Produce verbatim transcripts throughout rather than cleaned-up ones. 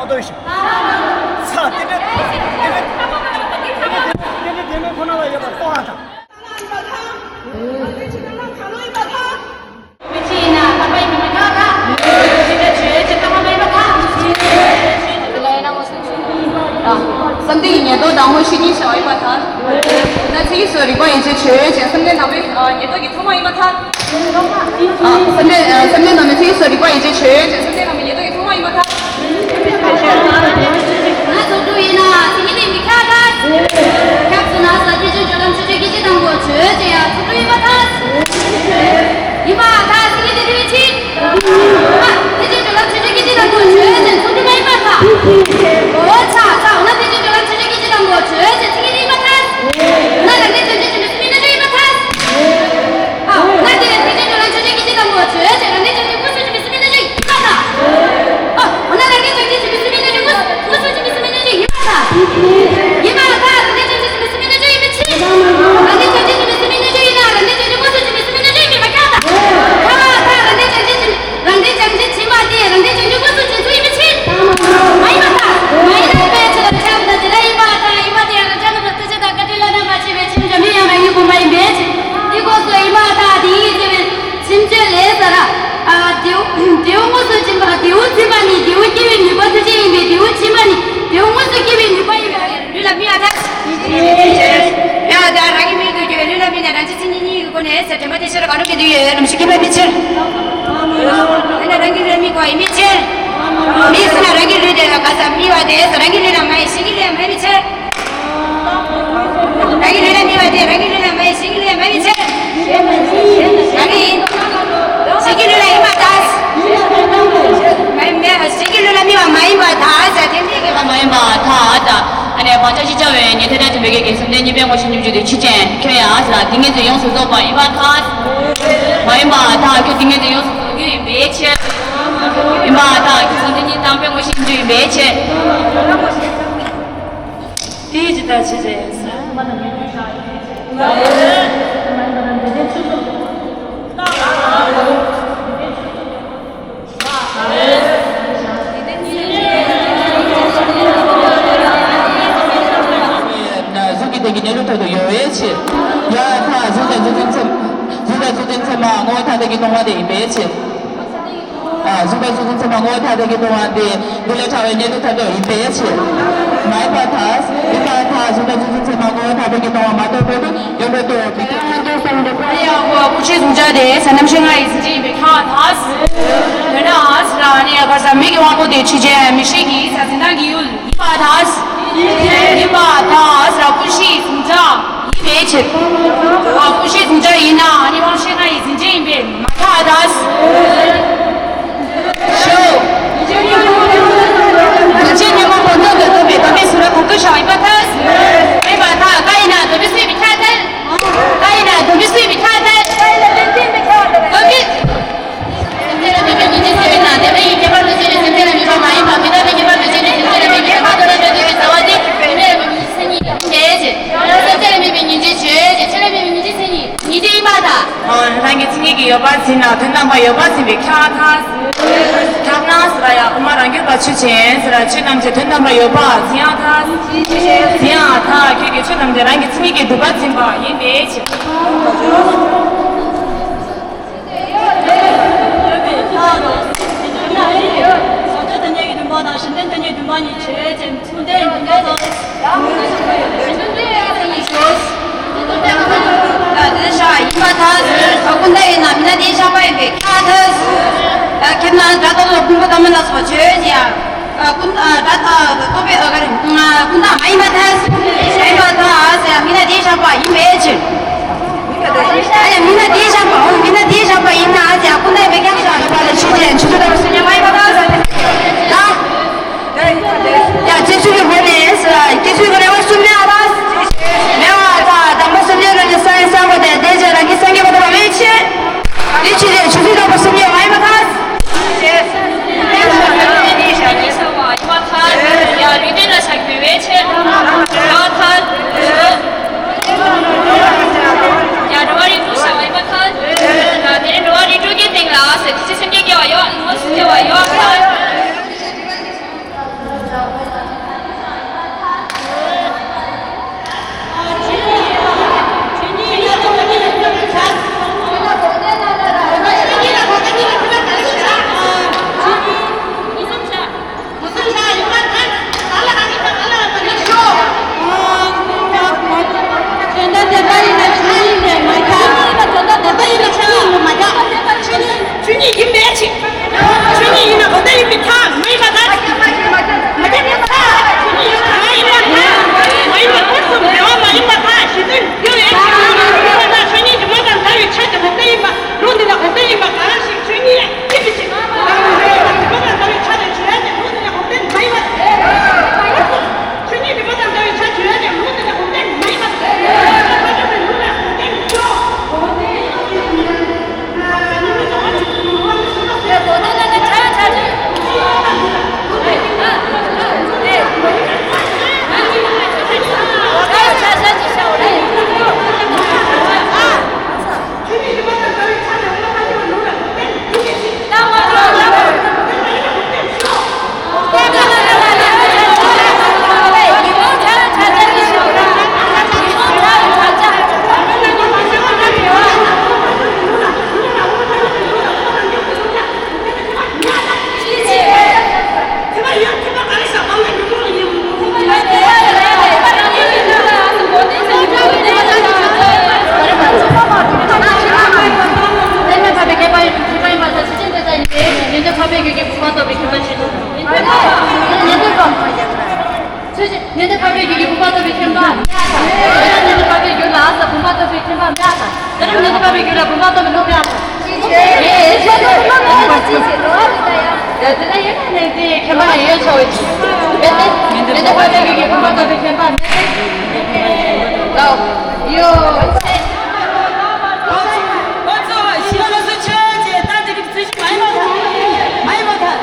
ལྟོས་ཤིག་ཚ་དེ་འདྲ་དེ་འདྲ་དེ་འདྲ་དེ་འདྲ་དེ་འདྲ་ཁོ་ན་ལ་ཡོད་པ་ལྟོས་ཨ་ད། བསམ་གཏན་ཡི་ཉེར་བསྡོགས་དང་དངོས་གཞི་གཉིས་བྱ་བ་ཡིན་པར་ཐལ། ན་ཚིག་གི་སོགས་རིག་པ་ཡིན་ཕྱིར་ཆོས་ཅན། བསམ་གཏན་དང་པོའི་ཉེར་བསྡོགས་ཀྱི་ཐོག་མ་ཡིན་པར་ཐལ། བསམ་གཏན་བསམ་གཏན་དང་ན་ཚིག་གི་སོགས་རིག་པ་ཡིན་ཕྱིར་ཆོས་ཅན། བསམ་གཏན་དང་པོའི་ཉེར་བསྡོགས་ཀྱི་ཐོག་མ་ཡིན་པར་ཐལ། ང་ཚོགས་དྲུག་ཡིན་ན་ཚིག་གི་སྟེང་མི་ཁྱབ་ཐལ། ཁྱབ་སོང་ན་ས་ཐེག་ཆེན་སྦྱོར་ལམ་ཆོས་ཅན་སྐད་ཅིག་དང་པོ་ཆོས་ཅན་ཡང་ཚོགས་དྲུག་ཡིན་པར་ཐལ། ཡིན་པར་ཐལ། ཚིག་གི་སྟེང་དུ་ཡིན་ཕྱིར། ཨ། ཐེག་ཆེན་སྦྱོར་ལམ་ཆོས་ཅན་སྐད་ཅིག་དང་པོ་ཆོས་ཅན་ཚོགས་དྲུག་མ་ཡིན་པར་ཐལ། འོ་ཆ་ཆ་འོ་ན་ཐེག་ཆེན་སྦྱོར་ལམ་ཆོས་ཅན་སྐད་ཅིག་དང་པོ་ཆོས་ཅན་ཚིག་གི་སྟེང་མ་ཐལ། འོ་ན་རང་རྒྱལ་ཅན་ཆོས་ཅན་མི་སྲིད་མི་སྣ་ཆོས་ཡིན་པར་ཐལ། ཨ། འོ་ན་དེ་ཐེག་ཆེན་སྦྱོར་ལམ་ཆོས་ཅན་སྐད་ཅིག་དང་པོ་ཆོས་ཅན་རང་རྒྱལ་ཅན་ཆོས་དངོས་སུ་ཆོས་མི་སྲིད་མི་སྣ་ཆོས་ཡིན་པར་ཐལ། ཨ། འོ་ན་རང་རྒྱལ་ཅན་ཆོས་མི་སྲིད་མི་སྣ་ཆོས་དངོས་སུ་ཆོས་མི་སྲིད་མི་སྣ་ཆོས་ཡིན་པར་ཐལ། ཡིན་པར་ཐལ། རང་རྒྱལ་ཅན་ཆོས་མི་སྲིད་མི་སྣ་ཆོས་ཡིན་པ་ཕྱིར། རང་རྒྱལ་ཅན་ཆོས་མི་སྲིད་མི་སྣ་ཆོས་ཡིན་ན་རང་རྒྱལ་ཅན་ཆོས་དངོས་སུ་ཆོས་མི་སྲིད་མི་སྣ་ཆོས་ཡིན་པས་མ་ཁྱབ་པ། ཁྱབ་པར་ཐལ། རང་རྒྱལ་ཅན་ཆོས་རང་རྒྱལ་ཅན་ཆོས་ཡིན་པ་དེ་རང་རྒྱལ་ཅན་ཆོས་དངོས་སུ་ཆོས་ཚུལ་ཡིན་པའི་ཕྱིར། མ་ཡིན་པར་ཐལ། མ་ཡིན་པའི་ཕྱིར་ཁྱབ་པར་ཐལ། དེ་ལ་ཡིན་པར་ཐལ། ཡིན་པ་དེ་ཡང་རང་རྒྱལ་རྣམ་པར་ཐེག་ཆེན་དང་བཀའ་དྲིན་བླ་ན་མ་མཆིས་པའི་ཕྱིར་འབྲལ་མེད་ཡང་མ་ཡིན་དགོངས་པ་ཡིན་པའི་ཕྱིར། དེའི་སྐབས་སུ་ཡིན་པར་ཐལ། དེ་ཉིད་ཟེར་བའི་ཕྱིན་ཆད་ལས་ཟེར་ར། ཨ། དེའུ་དེའུ་དངོས་སུ་འཛིན་པ། དེའུ་འཛིན་པ་ནི་དེའུ་སྐྱེ་བའི་ནུས་པ་ཐམས་ཅད་ཡིན་པས་དེའུ་འཛིན་པ་ནི་དེའུ་དངོས་སུ་སྐྱེ་བའི་ནུས་པ་ཡིན་པས། ལུས་ལ་སྨིན་པར་ཐལ། ཡང་དག་རང་གི་མིང་དུ་གྱུར། ལུས་ལ་སྨིན་ནས་རང་གི་མཚན་ཉིད་གཉིས་ཀྱི་སྒོ་ནས་ཟེར། དྲན་པ་དེ་ཤེས་རབ་གང་རུང་གི་དུས་ཡོད་རྣམ་ཤེས་སྐྱེ་བའི་ཕྱིར། དེ་ནས་རང་གི་ལུས་ལ་སྨིན་དགོས་པ་ཡིན་པའི་ཕྱིར། མིང་ཟེར་ན་རང་གི་ལུས་དེ་ལ་ག་ས་སྨིན་པ་དེ་ཟེར། རང་གི་ལུས་ལ་མ་ཡིན་གཞན་གྱི་ལུས་ལ་མ་ཡིན་པའི་ཕྱིར། རང་གི་ལུས་ལ་སྨིན་པ་དེ་རང་གི་ལུས་ལ་མ་ཡིན་གཞན་གྱི་ལུས་ལ་མ་ཡིན་ཕྱིར། རང་གི་ཡིན། གཞན་གྱི་ལུས་ལ་ཡིན་པར་ཐལ། མ་ཡིན་པ་གཞན་གྱི་ལུས་ལ་སྨིན་པ་མ་ཡིན་པར་ཐལ། ཟེར་དེ་འདྲའི་གི་མ་ཡིན་པར་ཐལ། ཨ་ད་ཨ་ནི་བག་ཆགས་ཤེས་བྱ་བའི་ཉན་ཐོས་དང་མཐུན་པའི་གེགས་བསམ་གཏན་གཉིས་པའི་དངོས་གཞི་སྙོམས་འཇུག་དེ་ཆོས་ཅན། ཁྱོད་ཡང་ཟེར་ཏིང་ངེ་འཛིན་ཡོངས་སུ་རྫོགས་པ་ཡིན་པར་ཐལ། མ་ཡིན་པར་ཐལ། ཁྱོད་ཏིང་ངེ་འཛིན་ཡོངས་སུ་རྫོགས་རྒྱུ་ཡིན་པའི་ཕྱིར། ཡིན་པར་ཐལ། ཁྱོད་བསམ་གཏན་གཉིས་དང་པོའི་དངོས་གཞི་སྙོམས་འཇུག་ཡིན་པའི་ཕྱིར། དེའི་ཇི་ལྟར་ཕྱིར་ཟེར། གཟུགས་ཀྱི་སྟེང་གི་གནས་ལུགས་ཐོག་ཏུ་ཡོད་པའི་ཕྱིར། ཡང་ཐལ། གཟུགས་དང་གཟུགས་ཅན་ཚད་མ། གཟུགས་དང་གཟུགས་ཅན་ཚད་མ་ངོ་བོ་ཐ་དད་ཀྱིས་སྟོང་བ་དེ་ཡིན་པའི་ཕྱིར། ཨ། གཟུགས་དང་གཟུགས་ཅན་ཚད་མ་ངོ་བོ་ཐ་དད་ཀྱིས་སྟོང་བ་དེ་འདི་ལས་ཕྲ་བའི་གནས་ལུགས་ཐ་དད་ཡིན་པའི་ཕྱིར། མ་ཡིན་པར་ཐལ། ཡིན་པར་ཐལ། གཟུགས་དང་གཟུགས་ཅན་ཚད་མ་ངོ་བོ་ཐ་དད་ཀྱིས་སྟོང་བ་མ་གཏོགས་པའི་ཡོན་ཏན་དུ་མི་འདོད། ཡང་ཀུན་གཞིའི་གཟུང་བྱ་དེ་ས་རྣམ་ཤེས་ལྔ་ཡི་ཟིན་བྲིས་ཡིན་པས་ཁྱབ་པར་ཐལ། འོ་ན་ཟེར་ནས་ག་ས་མིག་གི་དབང་པོ་དེ་ཆོས་ཅན། མིག་ཤེས་ཀྱི་ས་འཛིན་སྟངས་ཀྱི་ཡུལ་ཡིན་པར་ཐལ། ཡིན་པར་ཐལ་ཟེར། ཀུན་གཞིའི་གཟུང་བྱ་ཡིན་པའི་ཕྱིར། ཀུན་གཞིའི་གཟུང་བྱ་ཡིན་ན་ཨ་ནི་དབང་ཤེས་ལྔ་ཡི་ཟིན་བྲིས་ཡིན་པས་མ་ཁྱབ་པར་ཐལ། ཞོ། གཟུགས་ཅན་ཉོན་མོངས་པ་སྟོབས་ཀྱིས་བསྡམས་པའི་བསྡམས་པའི་གཟུགས་ལ་གང་འདོད་བྱ་བ་ཡིན་པར་ཐལ། ཡིན་པར་ཐལ། ཀ་ཡིན་ན་བསྡམས་པའི་གཟུགས་ཡིན་པས་ཁྱབ་པར་ཐལ། ཀ་ཡིན་ན་བསྡམས་པའི་གཟུགས་ཡིན་པས་ཁྱབ་པར་ཐལ། བསྡམས་པའི། སེམས་ཅན་ལ་སྨིན་པའི་ཉེར་འཛིན་ཟེར་བས་ན་དེ་མ་ཡིན་ཁྱད་པར་དུ་བྱས་ནས་སེམས་ཅན་ལ་སྨིན་པ་མ་ཡིན་པ། མི་རྟག་པའི་ཁྱད་པར་དུ་བྱས་ནས་སེམས་ཅན་ལ་སྨིན་པའི་ཁྱད་པར་དུ་ལ་འདོད་པའི་བྱ་བ་དེ་མི་རྟག་པའི་མཚན་ཉིད་ཡིན་པའི་ཕྱིར། སེམས་ཅན་ལ་སྨིན་པའི་ཉེར་འཛིན་ཆོས་ཅན། ཆོས་ལ་སྨིན་པའི་ཉེར་འཛིན་མཚན་ཉིད། ཉེར་འཛིན་ཡིན་པར་ཐལ། ཨ། རང་གི་མཚན་ཉིད་ཀྱིས་ཡོད་པར་འཛིན་ན་དོན་དམ་པར་ཡོད་པར་འཛིན་པས་ཁྱབ་པར་ཐལ། ཁྱབ་ན་ཟེར་ཡང་དབུ་མ་རང་རྒྱུད་པ་ཆོས་ཅན་ཟེར། ཆོས་ཐམས་ཅད་དོན་དམ་པར་ཡོད་པར་འཛིན་ཡང་ཐལ། འཛིན་ཡང་ཐལ། ཁྱོད་ཀྱིས་ཆོས་ཐམས་ཅད་རང་གི་མཚན་ཉིད་ཀྱིས་གྲུབ་པར་འཛིན་པ་ཡིན་པའི་ཕྱིར། དེ་ཤ་ཡིན་པར་ཐལ། ཀུན་བཏགས་ཡིན་ན་མི་སྣ་དེའི་བཞག་པ་ཡིན་པས་ཁྱབ་པར་ཐལ། ཁྱབ་ན་སྒྲ་རྟོག་ལ་ཕུང་པོ་ཐ་མ་ལ་སོགས་ཆོས་ཅན། ཀུན་སྒྲ་རྟོག་པའི་ཨ་ག་རེ། ཀུན་བཏགས་མ་ཡིན་པར་ཐལ། མ་ཡིན་པར་ཐལ་ཟེར་ཡང་མི་སྣ་དེའི་བཞག་པ་ཡིན་པའི་ཕྱིར། ཨ་ཡ་མི་སྣ་དེའི་བཞག་པའམ་མི་སྣ་དེའི་བཞག་པ་ཡིན་ན་ཟེར་ཡང་ཀུན་བཏགས་ཡིན་པས་ཁྱབ་པར་ཐལ། ཆོས་ཅན། ཆོས་ཅན་ལྟ་བུར་སེམས་ཅན་མ་ཡིན་པར་ཐལ་ཟེར། ད། ཡང་སྐྱེ་ཚུལ་གྱི་སྒོ་ནས། སྐྱེ་ཚུལ་གྱི་སྒོ་ནས་འོ་གསུམ་མེད་པ་དང་། མེད་པར་ཐལ། དང་པོ་སེམས་ཅན་རང་གི་སངས་རྒྱས་སངས་པ་དང་དེ་བཞིན་རང་གི་སངས་རྒྱས་པ་དང་མེད་ཕྱིར། དེ་ཕྱིར་ཆོས་ཅན། ཆོས་ཅན་ལྟ་བུར་སེམས་ཅན་མ་ཡིན་པར་ཐལ། ཡང་ལུས་རྟེན་ལ་བཞག་པའི་ཕྱིར། ཡང་ཐལ། ཡང་འགྲོ་བ་རིགས་དྲུག་བཞག་པ་ཡིན་པར་ཐལ། ཡང་དེ་ནི་འགྲོ་བ་རིགས་དྲུག་གི་སྟེང་ལ་ཟེར། དེ་ཕྱིར་སེམས་ཅན་སྐྱེ་བ་ཡོད། ནང་སེམས་སྐྱེ་བ་ཡོད། ཡིན་པའི་ཕྱིར། ཆོས་ཉིད་ཡིན་ན་གོ་བདེ་ཡིན་པའི་ཐ་མ་ཡིན་པར་ཐལ། མ་ཡིན་པར་ཐལ། ཆོས་ཉིད་ཡིན་ན་མ་ཡིན་པར་ཐལ། མ་ཡིན་པར་ཐལ། ཐོག་གསུམ་འབྲེལ་བ་མ་ཡིན་པར་ཐལ། གཞི་མཐུན་ཡོད་པའི་ཕྱིར། ཆོས་ཉིད་དྲི་མ་དང་བྲལ་བའི་ཆ་དེ་གོ་བདེ་ཡིན་པ། ལུགས་འདི་ལ་གོ་བདེ་ཡིན་པ་གང་ཞིག་ཆོས་ཉིད་ཡིན་པའི་ཕྱིར། དྲི་མ་དང་བྲལ་བའི་ཆ་དེ་བྱས་ཏེ་ལུགས་འདི་ལ་གོ་བདེ་མ་ཡིན་པར་ཐལ། ཆོས་ཉིད་དྲི་མ་དང་བྲལ་བའི་ཆ་བྱས་ཏེ་ལུགས་འདི་ལ་གོ་བདེ་མ་ཡིན་པར་ཐལ། ཉན་ཐོས་འཕགས་པའི་རྒྱུད་ཀྱི་བུམ་པ་རྟོགས་པའི་མཁྱེན་པ་མེད་ད། དེ་ལྟར་ཉན་ཐོས་འཕགས་པའི་རྒྱུད་ལ་ཨ་ས་བུམ་པ་རྟོགས་པའི་མཁྱེན་པ་མེད་ད། དེ་ལྟར་ཉན་ཐོས་འཕགས་པའི་རྒྱུད་ལ་བུམ་པ་རྟོགས་པའི་བློ་མེད་ད། དེ་ལྟར་ཡོད་ན་ནས་དེ་མཁྱེན་པ་ཡོད་ཆོག་གི། དེ་ལྟར་ཉན་ཐོས་འཕགས་པའི་རྒྱུད་ཀྱི་བུམ་པ་རྟོགས་པའི་མཁྱེན་པ་མེད་ད། ལའོ་ཡོད། ཁོ་ཚོ་ཤི་ལ་ལ་སོ་ཆོས་ཅེས་ད་དེ་རིགས་ཚུལ་བཞིན་མ་ཡིན་པ་དང་། མ་ཡིན་པ་དང་།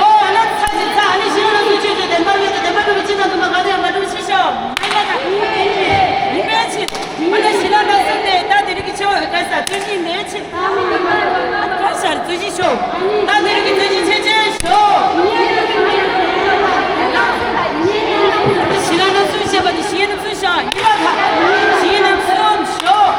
ཨོ་ཨ་ན་ཚ་ཞིག་ཚ་ཨ་ནི་ཤི་ལ་ལ་སོ་ཆོས་ཅེས་བདེན་པ་མེད་དེ་བདེན་པ་གྲུབ་པའི་ཕྱིར་དང་སྟོང་པ་གང་དུ་ཡང་མ་གྲུབ་ཕྱིར་ཤོག་མ་ཡིན་པ་དང་། ཡིན་པའི་ཕྱིར། ཨ་ན་ཤི་ལ་ལ་སོ་ནས་ད་དེ་རིགས་ཀྱི་ཆོས་ག་ས་ཚུལ་བཞིན་མེད་ཕྱིར། ཐོབ་ཤར་ཚུལ་བཞིན་ཤོག་ད་དེ་རིགས་ཀྱི་ཚུལ་བཞིན་ཆོས་ཅན་ཤོག་ཤི་ལ་ལ་སོ་ཞེས་པ་ནི་ཤི་ཡིན་ནམ་སུ་ཤ་ཡིན་པ་དང་། ཤི་ཡིན་ནམ་སུ་ཤོག་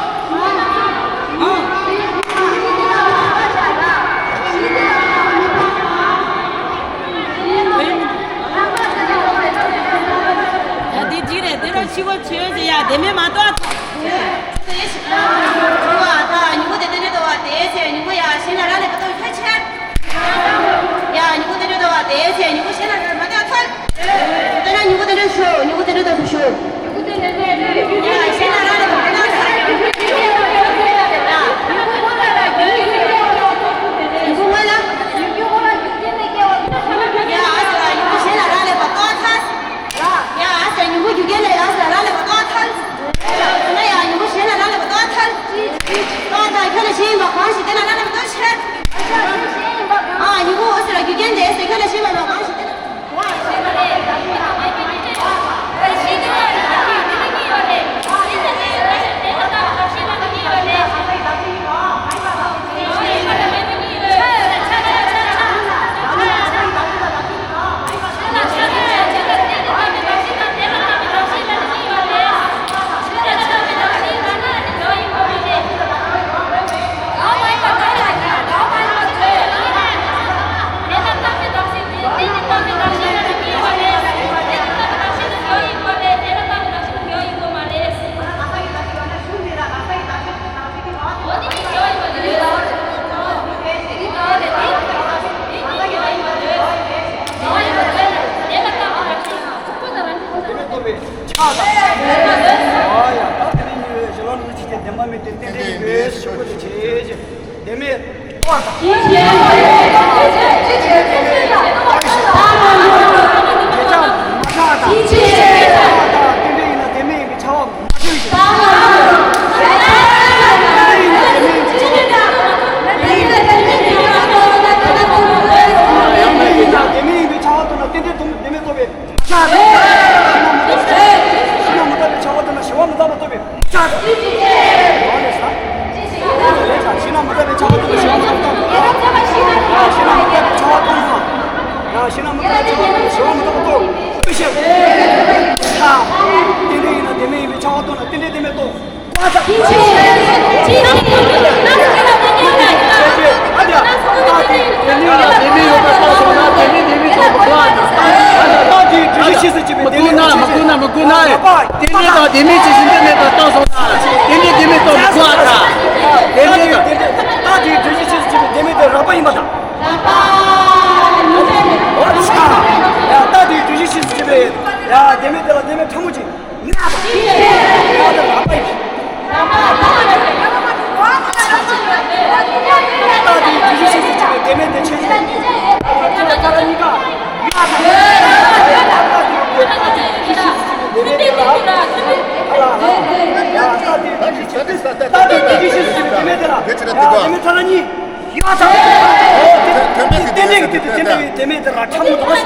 ཡ་དེ་འགྲིག་རེད། དེ་རུ་ཤི་བ་བྱོས་ཟེར་ཡ་དེ་མེད་མ་གཏོགས། ད་ཉུང་གུ་དེ་དེ་ནས་དོ་བ་དེ་ཚེ་ཉུང་གུ་ཡ་ཤི་ན་ར་ལས་ཀ་ཏོ་ཁ་ཆེ། ཡ་ཉུང་གུ་དེ་འདྲ་འདུག་བ་དེ་ཚེ་ཉུང་གུ་ཤེས་ན་ར་མ་དེ་ཨ་ཐལ། དེ་ན་ཉུང་གུ་དེ་འདྲ་ཤོད། ཉུང་གུ་དེ་འདྲ་དོ་ཤོད། ཡ་ཤེས་ན་ར་ལས་པ་ཏོ་ཨ་ཐལ། ཉུང་གུ་ང་ལ། ཡ་ཨ་ཟེར་ཉུང་གུ་ཤེས་ན་ར་ལས་པ་ཏོ་ཨ་ཐལ། ཡ་ཨ་ཟེར་ཉུང་གུ་རྒྱུ་རྐྱེན་ལས་ཨ་ཟེར་ར་ལས་པ་ཏོ་ཨ་ཐལ། དེ་ན་ཡ་ཉུང་གུ་ཤེས་ན་ར་ལས་པ་ཏོ་ཨ་ཐལ། ཏོ་ཨ་ཐལ། ཁྱོད་ལ་ཤེས་ཡིན་པ་གང་ཞིག་དེ་ན་ར་ལས་པ་ཏོ་ཤེས། ཨ་ཉི་མ་འོ་ཟེར་རྒྱུ་རྐྱེན་དེ་ཟེར་ཁྱོད་ལ་ཤེས་པ་མ་གང་ཞིག་དེ་ན། ཆགས་དང་། ཨ་ཡ། ད་དེ་ནས་ཉེ་བའི་ཞི་ལྷག་ནུས་ཅི་སྟེ་བདེན་པ་མེད་དེ་རྟེན་འབྲེལ་ཡིན་པས་ཞུ་དགོས་དེ་བྱེད་ཅེས། བདེན་མེད་རྟོག་དང་། རྟེན་འབྲེལ་ཡིན་ན་བདེན་མེད་ཡིན་པའི་ཆ་བ། རགས་པ་ཡིན་པ་དང་། རགས་པ་ཡིན་པ་དང་། ཨོ་ཙི། ཡ། རྟགས་དེའི་བསྒྱུར་བྱའི་ཕྱིས་སུ་བྱས་པའི། ཡ། ལྡན་མིན་དེ་ལ་ལྡན་མིན་ཕྲ་མོ་གཅིག་ང་དང་། ང་དང་རགས་པ་ཡིན། རྟགས་དེའི་བསྒྱུར་བྱའི་ཕྱིས་སུ་བྱས་པའི་ལྡན་མིན་དེ་ཆོས་ཅན། ཁྱེད་ལ་ཁ་ར་གཉིས་ཀ་ང་དང་། ཡ། རྟགས་དེའི་བསྒྱུར་བྱའི་ཕྱིས་སུ་བྱས་པའི་ལྡན་མིན་དེ་ལ། ཨ་ལ་ལ། ཡ། རྟགས་དེའི་བསྒྱུར་བྱའི་ཕྱིས་སུ། རྟགས་དེའི་བསྒྱུར་བྱའི་ཕྱིས་སུ་བྱས་པའི་ལྡན་མིན་དེ་ལ། ཡ། ལྡན་མིན་ཕྲ་རགས་གཉིས། ཡ། ད། ཨོ། རྟེན་འབྲེལ་གྱི་དུས་དང་རྟེན་འབྲེལ་བའི་ལྡན་མིན་དེ་ར་ཕྲ་མོ་དང་།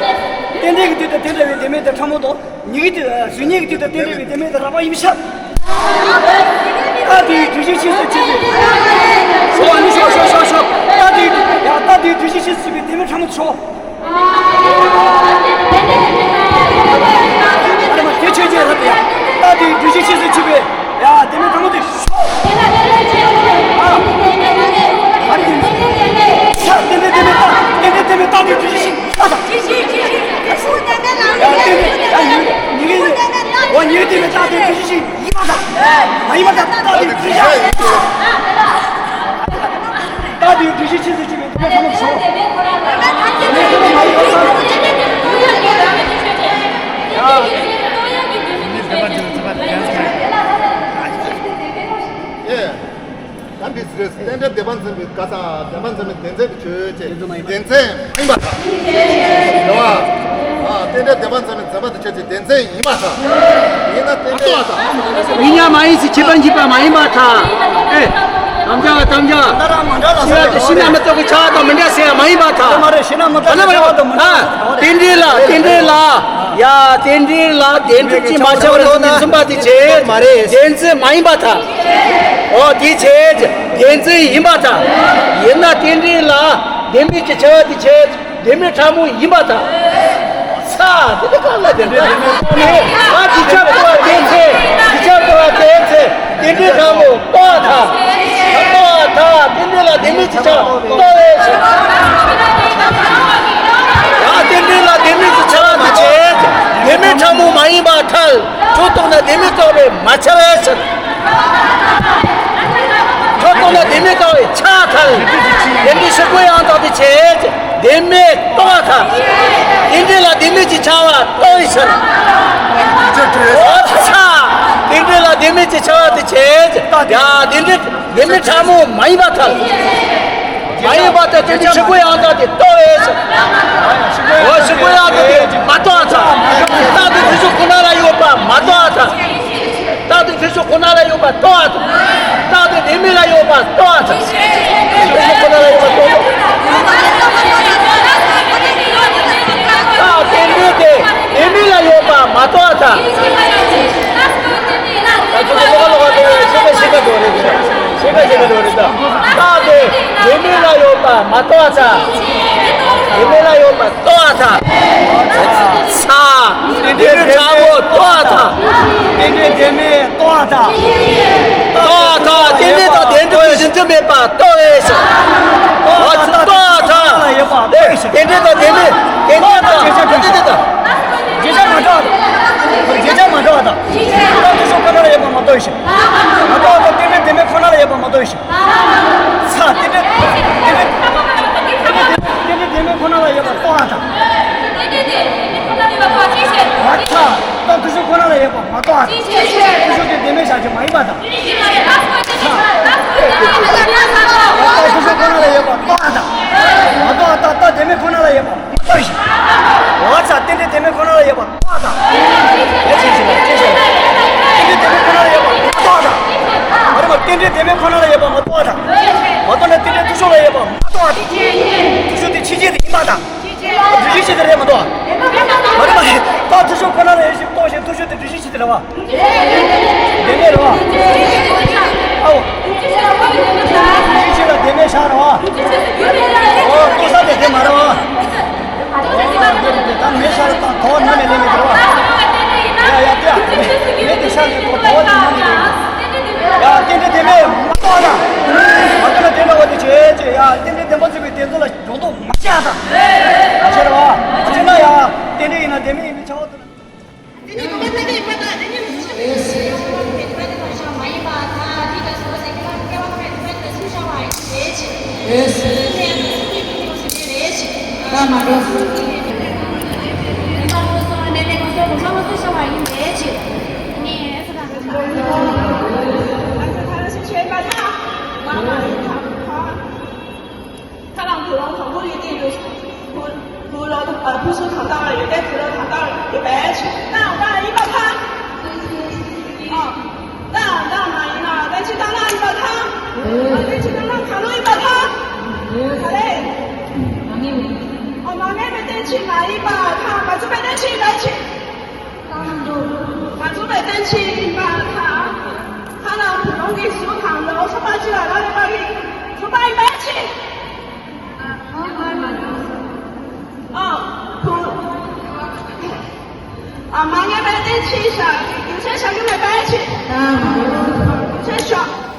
རྟེན་འབྲེལ་གྱི་དུས་དང་རྟེན་འབྲེལ་བའི་ལྡན་མིན་དེ་ཕྲ་མོ་དང་། ཉིད་ཀྱི་དུས། གཟུགས་བརྙན་གྱི་དུས་དང་རྟེན་འབྲེལ་བའི་ལྡན་མིན་དེ་རགས་པ་ཡིན་པའི་ཕྱིར། རྟགས་དེའི་བསྒྱུར་བྱའི་ཕྱིས་སུ་བྱས་པའི། ཤོག་ཨ་ནི་ཤོག་ཤོག་ཤོག་ཤོག་རྟགས་དེའི། ཡ། རྟགས་དེའི་བསྒྱུར་བྱའི་ཕྱིས་སུ་བྱས་པའི་ལྡན་མིན་ཕྲ་མོ་དེ་ཤོག་ཨ་རེ་མ། དེ་ཆོས་ཅན་རེད་ཡ། རྟགས་དེའི་བསྒྱུར་བྱའི་ཕྱིས་སུ་བྱས་པའི། ཡ། ལྡན་མིན་ཕྲ་མོ་དེ་ཤོག་ཨ། ཨ་རེ་དེ་ནི། ས། རྟེན་འབྲེལ་ལྡན་མིན་རྟགས། རྟེན་འབྲེལ་ལྡན་མིན་རྟགས་དེའི་བསྒྱུར་བྱའི་ཕྱིས་སུ། ཡ། རྟེན་འབྲེལ། ཡ། ཉིད་ཀྱི། ཨོ། ཉིད་ཀྱི་ལྡན་མིན་རྟགས་དེའི་བསྒྱུར་བྱའི་ཕྱིས་སུ། ཡིན་པ་དང་། མ་ཡིན་པ་དང་། རྟགས་དེའི་བསྒྱུར་བྱའི། རྟགས་དེའི་བསྒྱུར་བྱའི་ཕྱིས་སུ་བྱས་པའི་ལྡན་མིན་ཕྲ་མོ་དེ་ཤོག་ཨ། ཨེ། ད་འདི་ཟེར། རྟེན་འབྲེལ་བདེན་པར་འཛིན་པའི་སྐབས་དང་བདེན་པར་འཛིན་པའི་བདེན་འཛིན་གྱི་ཆོས་ཅན། བདེན་འཛིན་མ་ཡིན་པར་ཐལ། རེད་བ། ཨ། རྟེན་འབྲེལ་བདེན་པར་འཛིན་པའི་འཛིན་པ་དེ་ཆོས་ཅན། བདེན་འཛིན་ཡིན་པར་ཐལ། ཡིན་ན་རྟེན་འབྲེལ། ཡིན་ཡང་མ་ཡིན་ཞེས་བྱས་པ་འཇིག་པ་མ་ཡིན་པར་ཐལ། ཨེ། དམ་བཅའ་དམ་བཅའ། ཤེས་ན་མི་རྟོག་པའི་ཆ་དང་མི་འདྲ་ཟེར་ཡང་མ་ཡིན་པར་ཐལ། མ་རེད། ཤེས་ན་མི་རྟོག་པའི་ཆ་དང་མི་འདྲ་ཟེར་ཡང་མ་ཡིན་པར་ཐལ། རྟེན་འབྲེལ་ལ། རྟེན་འབྲེལ་ལ། ཡ། རྟེན་འབྲེལ་ལ་བདེན་གྲུབ་ཀྱིས་མ་ཁྱབ་པར་འཛིན་པ་དེ་ཆོས་ཅན། བདེན་འཛིན་མ་ཡིན་པར་ཐལ། འོ། དེ་ཆོས་ཅན། བདེན་འཛིན་ཡིན་པར་ཐལ། ཡིན་ན་རྟེན་འབྲེལ་ལ་ལྡན་མིན་གྱི་ཆ་དེ་ཆོས་ཅན། ལྡན་མིན་ཕྲ་མོ་ཡིན་པར་ཐལ། ས། དེ་ནི་གང་ལ་ལྡན་པ། ང་དེ་ཆོས་ཅན་པ་བདེན་འཛིན། དེ་ཆོས་ཅན་པ་བདེན་འཛིན། རྟེན་འབྲེལ་ཕྲ་མོ་རྟོགས་པར་ཐལ། རྟོགས་པར་ཐལ། རྟེན་འབྲེལ་ལ་ལྡན་མིན་གྱི་ཆ་རྟོགས་པའི་ཕྱིར། ཡང་རྟེན་འབྲེལ་ལ་ལྡན་མིན་གྱི་ཆ་དེ་ཆོས་ཅན། ལྡན་མིན་ཕྲ་མོ་མ་ཡིན་པར་ཐལ། ཁྱོད་རྟོགས་ན་ལྡན་མིན་རྟོགས་པས་མ་ཁྱབ་པའི་ཕྱིར། ཁྱོད་རྟོགས་ན་ལྡན་མིན་རྟོགས་པས་ཁྱབ་པར་ཐལ། དེ་འདྲའི་ཕྱིར་ཁོ་ཡང་དག་དེ་ཆོས་ཅན། ལྡན་མིན་རྟོགས་པར་ཐལ། རྟེན་འབྲེལ་ལ་ལྡན་མིན་གྱི་ཆ་བ་རྟོགས་པའི་ཕྱིར། འོ་ཙི། རྟེན་འབྲེལ་ལ་ལྡན་མིན་གྱི་ཆ་བ་དེ་ཆོས་ཅན། ཡ། རྟེན་འབྲེལ་ལྡན་མིན་ཕྲ་མོ་མ་ཡིན་པར་ཐལ། མ་ཡིན་པར་ཐལ། དེ་ཕྱིར་ཁོ་ཡང་དག་དེ་རྟོགས་པའི་ཕྱིར། འོ་ཙི། ཁོ་ཡང་དག་དེ་མ་རྟོགས་པར་ཐལ། རྟགས་དེ་དེ་ཕྱིར་ཁོ་ན་ལ་ཡོད་པ་མ་རྟོགས་པར་ཐལ། རྟགས་དེ་དེ་ཕྱིར་ཁོ་ན་ལ་ཡོད་པ་རྟོགས་པར་ཐལ། རྟགས་དེ་ལྡན་མིན་ལ་ཡོད་པ་རྟོགས་པར་ཐལ། དེ་ཕྱིར་ཁོ་ན་ལ་ཡོད་པ་རྟོགས་པར་ཐལ། རྟགས་རྟེན་འབྲེལ་དེ་ལྡན་མིན་ལ་ཡོད་པ་མ་རྟོགས་པར་ཐལ། ད་ཁྱོད་ཚོ་ལོག་ལོག་དེ་ཤེས་པ་ཤེས་པ་འགྲོ་རེད། ཤེས་པ་ཤེས་པ་འགྲོ་རེད། ད་རྟགས་དེ་ལྡན་མིན་ལ་ཡོད་པ་མ་རྟོགས་པར་ཐལ། ལྡན་མིན་ལ་ཡོད་པ་རྟོགས་པར་ཐལ། ས། རྟེན་འབྲེལ་ཕྲ་མོ་རྟོགས་པར་ཐལ། རྟེན་འབྲེལ་ལྡན་མིན་རྟོགས་པར་ཐལ། རྟོགས་པར་ཐལ། རྟེན་འབྲེལ་དང་རྟེན་འབྲེལ་གཞན་དུ་མེད་པ་རྟོགས་པའི་ཕྱིར། འོ་ཙི། རྟོགས་པར་ཐལ། རྟེན་འབྲེལ་དང་རྟེན་འབྲེལ། རྟེན་འབྲེལ་དང་། རྟེན་འབྲེལ་དང་། བརྗོད་བྱ་མ་འདྲ་བ་དང་། བརྗོད་བྱ་མ་འདྲ་བ་དང་། རྟགས་དེ་ཕྱིར་ཁོ་ན་ལ་ཡོད་པ་མ་རྟོགས་པའི་ཕྱིར། མ་རྟོགས་པ་དང་རྟེན་འབྲེལ་ལྡན་མིན་ཁོ་ན་ལ་ཡོད་པ་མ་རྟོགས་པའི་ཕྱིར། ས། རྟེན་འབྲེལ། རྟེན་འབྲེལ། རྟེན་འབྲེལ་ལྡན་མིན་ཁོ་ན་ལ་ཡོད་པ་རྟོགས་པར་ཐལ། མ་ཐལ། རྟགས་དེ་ཕྱིར་ཁོ་ན་ལ་ཡོད་པ་མ་རྟོགས་པར་ཐལ། དེ་ཕྱིར་དེ་ལྡན་མིན་བྱ་བྱེད་མ་ཡིན་པར་ཐལ། རྟགས་དེ་ཕྱིར་ཁོ་ན་ལ་ཡོད་པ་རྟོགས་པར་ཐལ། མ་རྟོགས་པ་དང་རྟགས་ལྡན་མིན་ཁོ་ན་ལ་ཡོད་པ་མ་རྟོགས་པའི་ཕྱིར། འོ་ཙི། རྟེན་འབྲེལ་ལྡན་མིན་ཁོ་ན་ལ་ཡོད་པ་རྟོགས་པར་ཐལ། ཡ། ཅི་ཞིག་ལ་ཅི་ཞིག་ལ། རྟེན་འབྲེལ་ལྡན་མིན་ཁོ་ན་ལ་ཡོད་པ་མ་རྟོགས་པར་ཐལ། མ་རེད་པ། རྟེན་འབྲེལ་ལྡན་མིན་ཁོ་ན་ལ་ཡོད་པ་མ་རྟོགས་པར་ཐལ། མ་རྟོགས་ན་རྟེན་འབྲེལ་མཐུན་ཕྱོགས་ལ་ཡོད་པ་མ་རྟོགས་པར་ཐལ། མཐུན་ཕྱོགས་དེ་ཕྱི་རྐྱེན་དེ་ཡིན་པར་ཐལ། བསྒྱུར་བྱའི་ཕྱིར་དེ་རེད་མ་གཏོགས། མ་རེད་པ། རྟགས་མཐུན་ཕྱོགས་ཁོ་ན་ལ་ཡོད་ཞེས་རྟོགས་ཤིང་མཐུན་ཕྱོགས་དེ་བསྒྱུར་བྱའི་ཕྱིར་དེ་རེད་པ། ལྡན་མིན་རེད་པ། ཨའོ། བསྒྱུར་བྱའི་ཕྱིར་ལ་ལྡན་མིན་བཞག་རེད་པ། ཨོ། རྟོགས་ས་དེ་དེ་མ་རེད་པ། ཨོ། འདི་རེད་དེ། ད་མེ་ཤར་དང་དོ་ནམ་ནས་ལེན་མི་འདུག་པ། ཡ་ཡ། དེ་ཡ། མེ་དེ་ཤར་ནས་དོ་དོ་དེ་ནམ་ནས་ལེན་མི་འདུག་ཡ། རྟེན་འབྲེལ་ལྡན་མིན་མ་རྟོགས་ན། མ་རྟོགས་ན་དེ་འདྲ་བ་དེ་བྱེད་ཅེས། ཡ། རྟེན་འབྲེལ་བདེན་པར་འཛིན་པའི་བདེན་རྫུན་ལ་སྦྱོར་ལྡོག་མ་བྱེད་ཨ་ད། མ་བྱེད་རེད་པ། མ་བྱེད་ན་ཡ། རྟེན་འབྲེལ་ཡིན་ན་ལྡན་མིན་ཡིན་པའི་ཆ་བ་དེ་ལ། ཨེ་སི། ཁ་ལག་བུ་ལོང་དང་པོ་ཡོད་དེ་ཡོད། བུ་བུ་ལོ་ཨ་བུ་སུ་གང་ལྟར་ཡོད་དེ་བུ་ལོ་གང་ལྟར་ཡོད་པས་ཆེ། ཏང་ཏང་ཡིན་པ་ཐ། ཨ། ཏང་ཏང་མ་ཡིན་ན་ཏན་ཆི་ཏང་ཏང་ཡིན་པ་ཐ། ཨ་ཏན་ཆི་ཏང་ཏང་གང་ལོ་ཡིན་པ་ཐ། ག་རེ། ཨ་མ་ངེས་པའི་ཏན་ཆི་མ་ཡིན་པ་ཐ། མ་བཙུགས་པའི་ཏན་ཆི་ཡིན་པ་ཆེ། མ་བཙུགས་པའི་ཏན་ཆི་ཡིན་པ་ཐ། ཁ་ལག་བུ་ལོང་གི་གཟུགས་དང་ལོ་ཚོ་པ་ཅི་ལ་ར་རེ་པ་གི་ཚོ་པ་ཡིན་པ་ཆེ། ཨ། བུ། ཨ་མ་ངེས་པའི་ཏན་ཆི་ཤ་རྒྱུ་ཆ་ཤ་རྒྱུ་མེད་པ་ཆེ། རྒྱུ་ཆ་ཤ།